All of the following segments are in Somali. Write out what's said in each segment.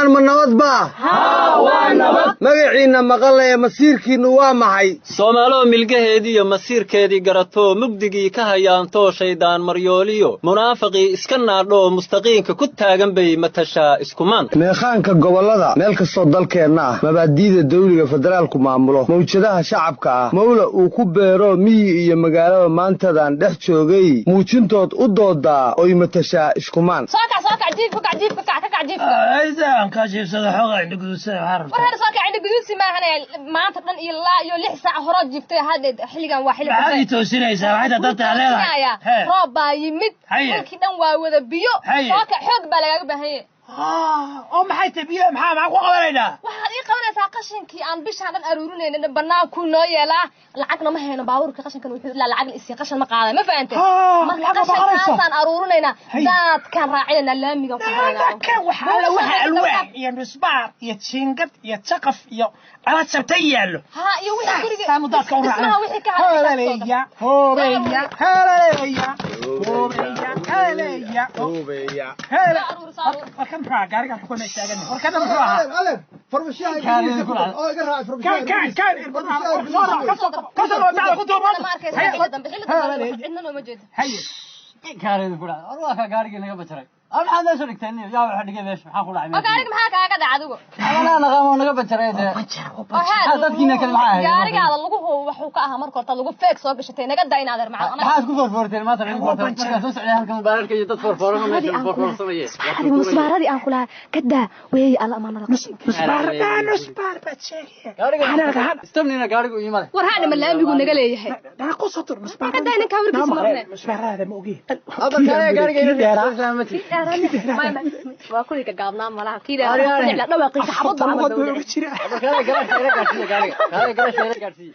Meeshaan ma nabad baa? Waa nabad. Magaciinna maqalaya, masiirkiinnu waa maxay? Soomaaloo milgaheediiyo masiirkeedii garatoo, mugdigii ka hayaantoo, shaydaan maryooliyo munaafaqii iska naadhoo, mustaqiinka ku taagan bay matashaa iskumaan. Meekhaanka gobollada meel kastoo dalkeenna ah, mabaadi'da dawliga federaalku maamulo, mawjadaha shacabka ah, mawla uu ku beero miyi iyo magaalaba, maantadan dhex joogay muujintood u doodaa oy matashaa iskumaan. Soo kac, soo kac, jiifka kac, jiifka kac, ka kac jiifka. Aydan ka jiifsada, xoogaa indho guduudsada waxaa rabtaa. War heer, soo kac, indho guduudsi maahane, maanta dhan iyo laa iyo 6 saac horoo jiiftay. Hadda xilligan waa xilli Maxaad ii toosinaysaa? Waxay taa danta leedahay. Hee, roob baa yimid. Dhulkii dhan waa wada biyo. Soo kac, xoog baa lagaaga baahan yahay. Oo maxay tahay biyo? Maxaa ku qabanaynaa? Waxaad ii qabanaysaa qashinkii aan bishaan dhan aruurinayna bannaankuu noo yeelaa. Lacagna ma hayno, baabuurka qashinkan wuxuu ilaa lacag la isii, qashin ma qaaday, ma fahantay? Marka Lacag ma qaadayso? Qashinkaasaan aruurinaynaa, daadkaan raacinaynaa, laamigan ku haraynaa. Kan waxaa la waxa alwaax iyo nusbaar iyo jiingad iyo jaqaf iyo dhala jabtay yaallo. Ha, iyo wixii guriga Saanu daadka u dhismaha raacnay. Wixii ka haray. Hooleya, hoobeya, hooleya, hoobeya, hooleya, Hoobeya. Hele. Warkan muxuu ahaa? Gaarigan xukuma taagan. Warkana muxuu ahaa? Adeer, farmashiyaha oo iga raac. Kan kan kan kasoo kasoo bacda ku tuur. Ma arkaysa xilli dambe, xilli dambe cidna nooma jeedo. Haye. Kaarida ku dhacday. War, waa ka gaarigii naga bajaray. Maxaad meesha dhigteen? Yaa waxa dhigay meesha? Maxaa ku dhacay Oo meesha? Gaariga maxaa kaaga dhacay adigu? Anaa naqaamo naga bajaray dee. Oo haa. Dadkiina kale maxaa ahayd? Gaarigaada lagu waxuu ka ahaa marka horta lagu feeg soo gashatay, naga daa in adeer macaan. Maxaad ku foorfoorteen maanta? Lagu foorfoorteen markaan soo socday halkan baararka iyo dad foorfoorano meesha foorfoorsanaya. Adiga musbaaradii aan kulahaa kadaa weeye, alla amaanada. Nusbaar, nusbaar baad sheegaya. Gaariga istabnina, gaarigu iima leh. War haadha, ma laamigu naga leeyahay? Daa ku soo tur nusbaar. Kadaa ninka warkiisa marne. Nusbaarada ma ogi. Hadda kale gaariga ila salaamati. Waa kuliga gaabnaa malaha kii dheeraa dhawaaqiisa xabad baa Lugood camal. bay uga jira. Kale garasha ila gaarsiiya gaariga. Kale garasha ila gaarsiiya.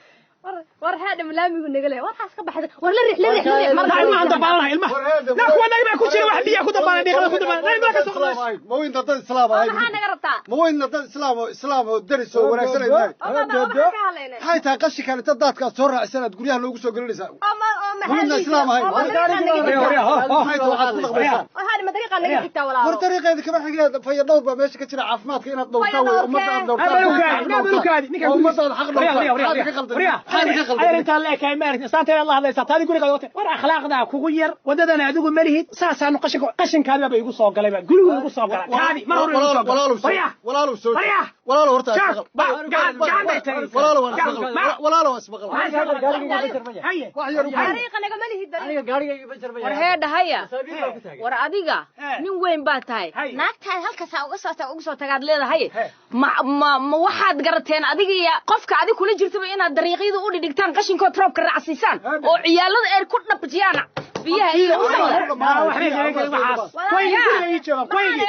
War haadha, ma laamigu naga leeyahay? Waxaas ka baxday. War la riix, la riix, la riix. Marka ilmahan dabaalana, ilmaha na kuwa naga baa ku jira, wax biyaa ku dabaalan, dhiiqada ku dabaalan, ilmaha ka soo qaadays. Ma weyn dad islaam ahayn? Maxaa naga rabtaa? Ma weyn dad islaam oo islaam oo daris oo wanaagsan ay tahay? Maxaa ka hadlaynay? Maxay tahay qashinkan inta daadka aad soo raacisan aad guryaha loogu soo gelinaysaa? Ma islaam ahayn? Maxay tahay waxaad ku dhaqmaysaa? Haadha, ma dariiqaa naga xigtaa walaalo? War, dariiqeeda kama xigee, faya dhowr baa meesha ka jira. Caafimaadka inaad dhowrtaa wey, ummadda aad dhowrtaa, ummadda aad xaq dhowrtaa. Maxaad ka qaldan? Maxaad ka qaldan? Adeer, intaan la ekaay ma aragtin islaanteeda la hadlaysaa, taadi guriga wata. War, akhlaaqdaa kugu yar, wadadana adigu ma lihid. Saasaanu qashinka qashinkaadi baa igu soo galay, ba gurigu igu soo galay, kaadi mar hore igu soo galay. Walaalow, Waryaa. walaalow, soo Waryaa. walaalow, horta Jack, ismaqal. gacan gacan bay tagaysaa. Walaalow, waan ismaqal. Walaalow, ismaqal. Haye. Wax yar u Dariiqa nagama lihid, dariiqa. Aniga gaarigayga bajar ma War heedhahaya. Masaabiil baa ku taagan. War adiga nin weyn baa tahay, naagtaada halkaasaa uga soo uga soo tagaad leedahay. Ma waxaad garateen adiga iyo qofka adig kula jirtaba inaad dariiqyada u dhidhigtaan qashinkood roobka raacsiisaan oo ciyaalada eer ku dhabjiyaan biyaha iyo wasaqda? Waxbay sheegay waxaas. Kuwayga guriga ii jooga, kuwayga.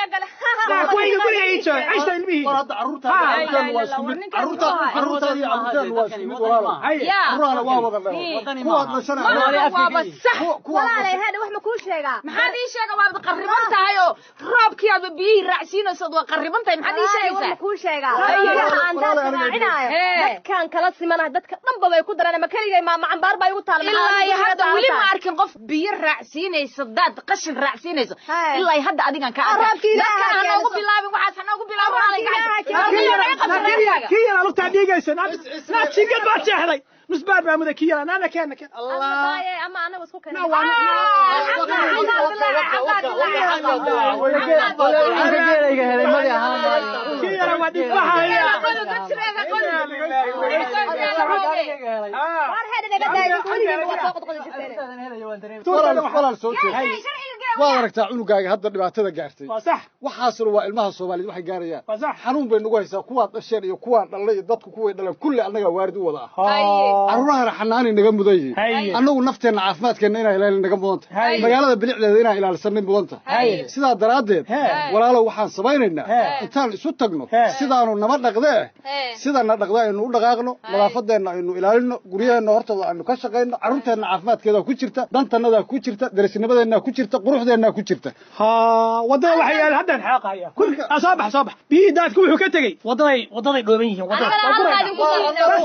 Kuwayga guriga ii jooga, cishta ilmihii. War hadda carruurta carruurteenu waa isku mid. Carruurta carruurtaada iyo carruurteenu waa isku mid, walaalow. Carruurahana waa wada leedahay kuwaad dhashana. Maaha, waaba sax. Walaalay, haadha, wax ma kuu sheegaa? Maxaad ii sheega? Waad qarriban tahay oo roobkii aad biyihii raacsiinaysood waa qarriban tahay. Maxaad ii War ma sheegaysaa? kuu sheegaa biyaha aan daadka raacinaayo? Dadkaan kala simanahay, dadka dhanba bay ku daraan. Ma keligay maama cambaar baa igu taala? Ilaa iyo hadda weli ma arkin qof biyo raacsiinaysa daad, qashin raacsiinaysa. Ilaa iyo hadda adigan ka Oo, arka. roobkii Ilaaha Dadkan ha noogu keenayso. bilaabin waxaas, ha noogu bilaabin. Roobkii Ilaaha keenayso. Kii yaraa lugtaa dhiigaysa, naad jingad baad jeexday, nusbaar baa muday kii yaraa. Naana keena keen Allah. Ama anaga isku Na waa Geelayga helay madi ahaan. Kii yaraa waa dhibbaxaya. War heedha, naga daaya, weligiin waa soo qodqodi jirteen. Walaal, walaal, soo jeed. Waad aragtaa cunugaaga hadda dhibaatada gaartay. Waa sax. Waxaasna waa ilmaha Soomaaliyeed waxay gaarayaan. Waa sax. Xanuun bay nagu haysaa. Kuwaad dhasheen iyo kuwaan dhalay iyo dadku kuway dhaleen, kulli annagaa waarid u wada ah. Carruurahana xanaanay naga mudan yihiin. Annagu nafteenna caafimaadkeenna inaan ilaalin naga mudan tahay, magaalada bilicdeeda inaan ilaalisanay mudan tahay. Sidaa daraaddeed, walaalow, waxaan samaynaynaa intaan isu tagno, sidaanu nama dhaqdee, sidana dhaqda aynu u dhaqaaqno, nadaafadeenna aynu ilaalino, guryaheenna hortooda aynu ka shaqayno. Carruurteenna caafimaadkeeda ku jirta, dantanada ku jirta, derisnimadeenna ku jirta, quruxdeenna ku jirta. Ha, wadada waxay yaal haddaan xaaqaya. Soo bax, soo bax. Biyihii daadku wuxuu ka tegey wadaday, wadaday dhooban yihiin wadada.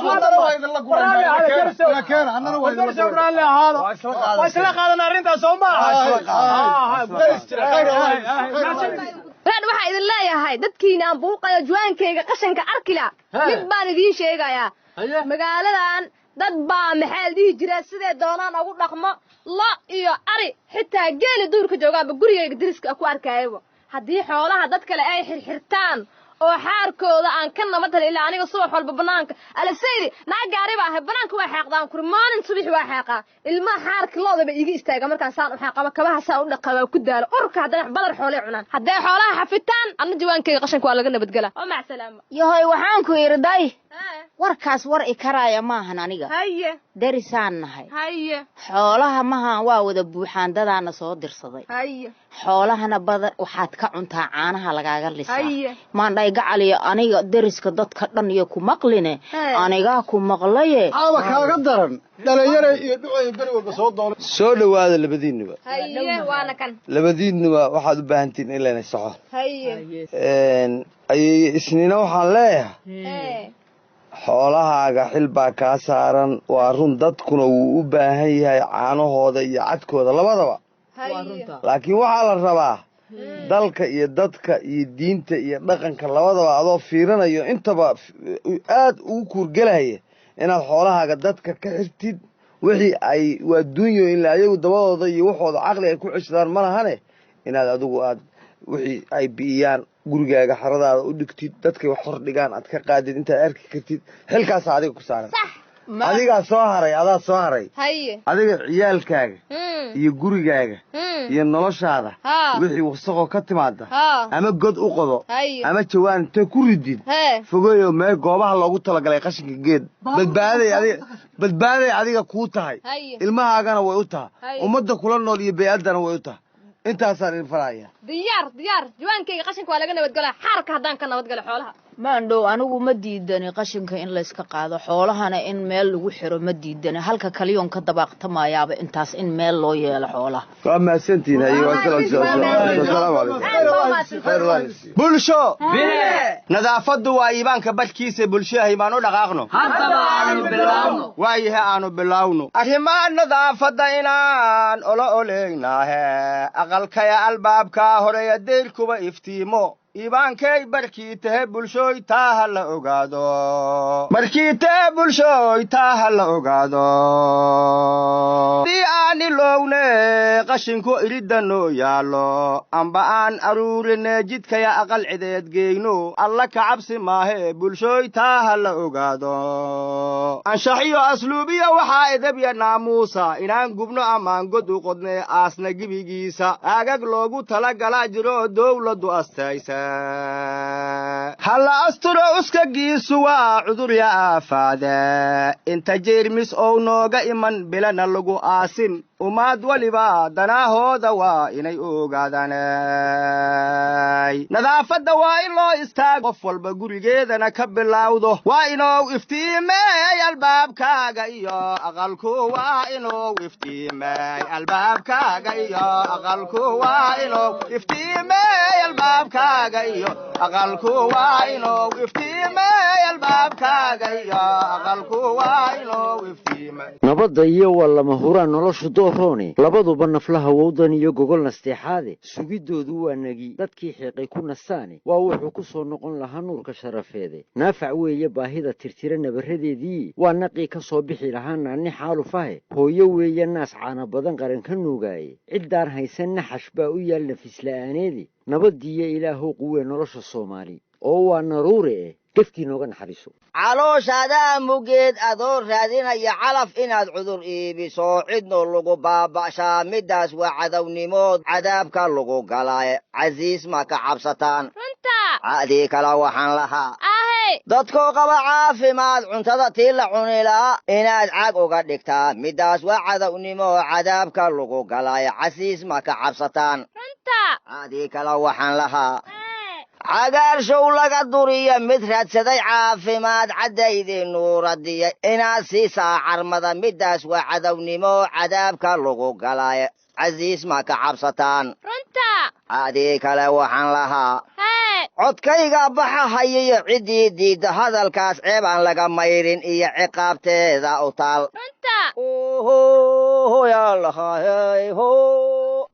Haddana waa idinla guraynaa, keena annana waa idinla guraynaa. Raalli ahaado, waa isla qaadan arrintaas, soo maaha? Daris jira, khayr Allah. Reer, waxaa Idin leeyahay dadkiina aan buuqayo juwaankayga qashinka arkila, mid baan idiin sheegayaa. Magaaladan dad baa, maxaa la dhihi jiraa, sidee doonaan ugu dhaqmo, lo iyo ari, xitaa geeli duurka joogaanba gurigayga deriska ku arkayaba. Haddii xoolaha dad kale ay xirxirtaan oo xaarkooda aan ka nabad helin, ilaa aniga subax walba banaanka alasaydi naag gaari baa ahay, banaanka waa xaaqdaan kuri, maalin subax waa xaaqaa. Ilmaha xaarka loodaba iiga istaaga markaan saan u xaaqaba, kabaha saan u dhaqa waa ku daalo urka. Haddana badar xoolay cunaan, hadday xoolaha xafitaan, anna jiwaankayga qashinka waa laga nabadgelaa oo mac salaama. Yahoy, waxaan ku idhi day, warkaas war i karaaya maahan aniga. Derisaan nahay. Xoolaha mahan waa wada buuxaan, dadaana soo dirsaday. Xoolahana badan waxaad ka cuntaa, caanaha lagaaga lisaa. Maandhay gacaliyo, aniga deriska dadka dhan iyo ku maqline, anigaa ku maqlaye. Caaba kaaga daran dhalinyara iyo dhucay beri walba soo doona. Soo dhowaada labadiinnuba. Haye, waana kan. Labadiinnuba waxaad u baahantihiin in layna saxo. Ayay Isniina, waxaan leeyahay xoolahaaga xil baa kaa saaran, waa run, dadkuna wuu u baahan yahay caanahooda iyo cadkooda labadaba, laakiin waxaa la rabaa dalka iyo dadka iyo diinta iyo dhaqanka labadaba adoo fiirinayo, intaba aad ugu kuurgelaya, inaad xoolahaaga dadka ka xirtid wixii ay waa duunyo in ayagu dabadooda iyo waxooda caqli ay ku ceshadaan ma lahane, inaad adigu aad wixii ay bi'iyaan gurigaaga xaradaada u dhigtid, dadkay wax hor dhigaan aad ka qaadid intaad arki kartid. Xilkaasa adiga ku saaran. Adigaa soo haray, adaa soo haray. Adiga ciyaalkaaga iyo gurigaaga iyo noloshaada wixii wasaqoo ka timaada, ama god u qodo ama jawaan intee ku ridid fogeeyo meel goobaha loogu talagalay qashinka geed. Badbaaday adiga, badbaaday adiga kuu tahay, ilmahaagana way u tahay, ummadda kula nool iyo bey-addana way u tahay. Intaasaan idin faraya. Diyaar, diyaar. Jiwaankayga qashinka waa laga nabadgelaa, xaarka haddaan ka nabadgalo xoolaha. Maandhow, anigu ma diidani qashinka in layska qaado, xoolahana in meel lagu xiro ma diidani. Halka kaliyoon ka dabaaqtamayaaba intaas, in meel loo yeelo xoolaha. Waa mahadsantihiin. Haye, waa salaamu calaykum. Bulsho, nadaafaddu waa iibaanka badhkiisa. Bulshahay, baan u dhaqaaqno. Waayahe, aanu bilowno arrimaha nadaafadda inaan olo oleynaahe. Aqalkaya albaabka horeya deyrkuba iftiimo, iibaankay barkii tahe. Bulshooy, taa ha la ogaado, barkii tahe. Bulshooy, taa ha la ogaado. Dii aan ilowne qashinku iridda noo yaallo, amba aan aruurine jidkaya aqal cideed geyno, alla ka cabsi maahe. Bulshooy, taa ha la ogaado. Anshaxiyo asluubiya waxaa edebya naamuusa inaan gubno amaan god u qodne aasna gebigiisa. Aagag loogu talagalaa jiro dowladdu astaysa, halla asturo. Uskagiisu waa cudurya aafaade, inta jeermis ou nooga iman bilana lagu aasin. Umaad weliba danaahooda waa inay ogaadaan. Nadaafadda waa in loo istaago, qof walba gurigeedana ka bilowdo. Waa inuu iftiimey albaabkaaga iyo aqalku, waa inuu iftiimey albaabkaaga iyo aqalku, waa inuu iftiimey albaabkaaga iyo aqalku, waa inuu iftiimey albaabkaaga iyo aqalku, waa inuu iftiimey. Nabadda iyo waa lama huraan noloshu dooroone, labaduba naflaha wowdan iyo gogol nasteexaade. Sugidoodu waa negi dadkii xiiqay ku nastaane, waa wuxuu ku soo noqon lahaa nuurka sharafeede. Naafac weeye baahida tirtira nabaradeedii, waa naqii ka soo bixi lahaa naanni xaalufahe. Hooyo weeye naas caana badan qaran ka nuugaaye, ciddaan haysan naxash baa u yaal nafisla'aaneedi. Nabadiiyo Ilaahow quwee nolosha Soomaali, oo waa naruure eh gefkii nooga naxariiso. Calooshaada mugeed adoo raadinaya calaf, inaad cudur iibiso cidno lagu baaba'shaa, middaas waa cadownimood cadaabka lagu galaaye. Casiis ma ka cabsataan? Cadii kale waxaan lahaa, dadkoo qaba caafimaad cuntada tii la cuni lahaa inaad caag uga dhigtaa, middaas waa cadownimo cadaabka lagu galaaye. Casiis ma ka cabsataan? Cadii kale waxaan lahaa, cagaarshow laga duriya mid raadsaday caafimaad caddaydii nuuradiya inaad siisaa carmada, middaas waa cadownimo cadaabka lagu galaaye. Casiis ma ka cabsataan? Cadii kale waxaan lahaa, codkayga baxa hayiyo ciddii diidda hadalkaas ceebaan laga mayrin iyo ciqaabteeda u taal.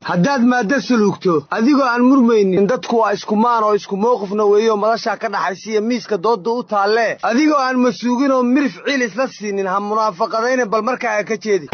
Haddaad maadda suluugto adigoo aan murmaynin, dadku waa iskumaan oo isku mowqifna weeyo, madashaa ka dhaxaysiiya miiska doodda u taallee, adigoo aan masuugin oo mirif ciil isla siinin, ha munaafaqadayne, bal markaaga ka jeedi.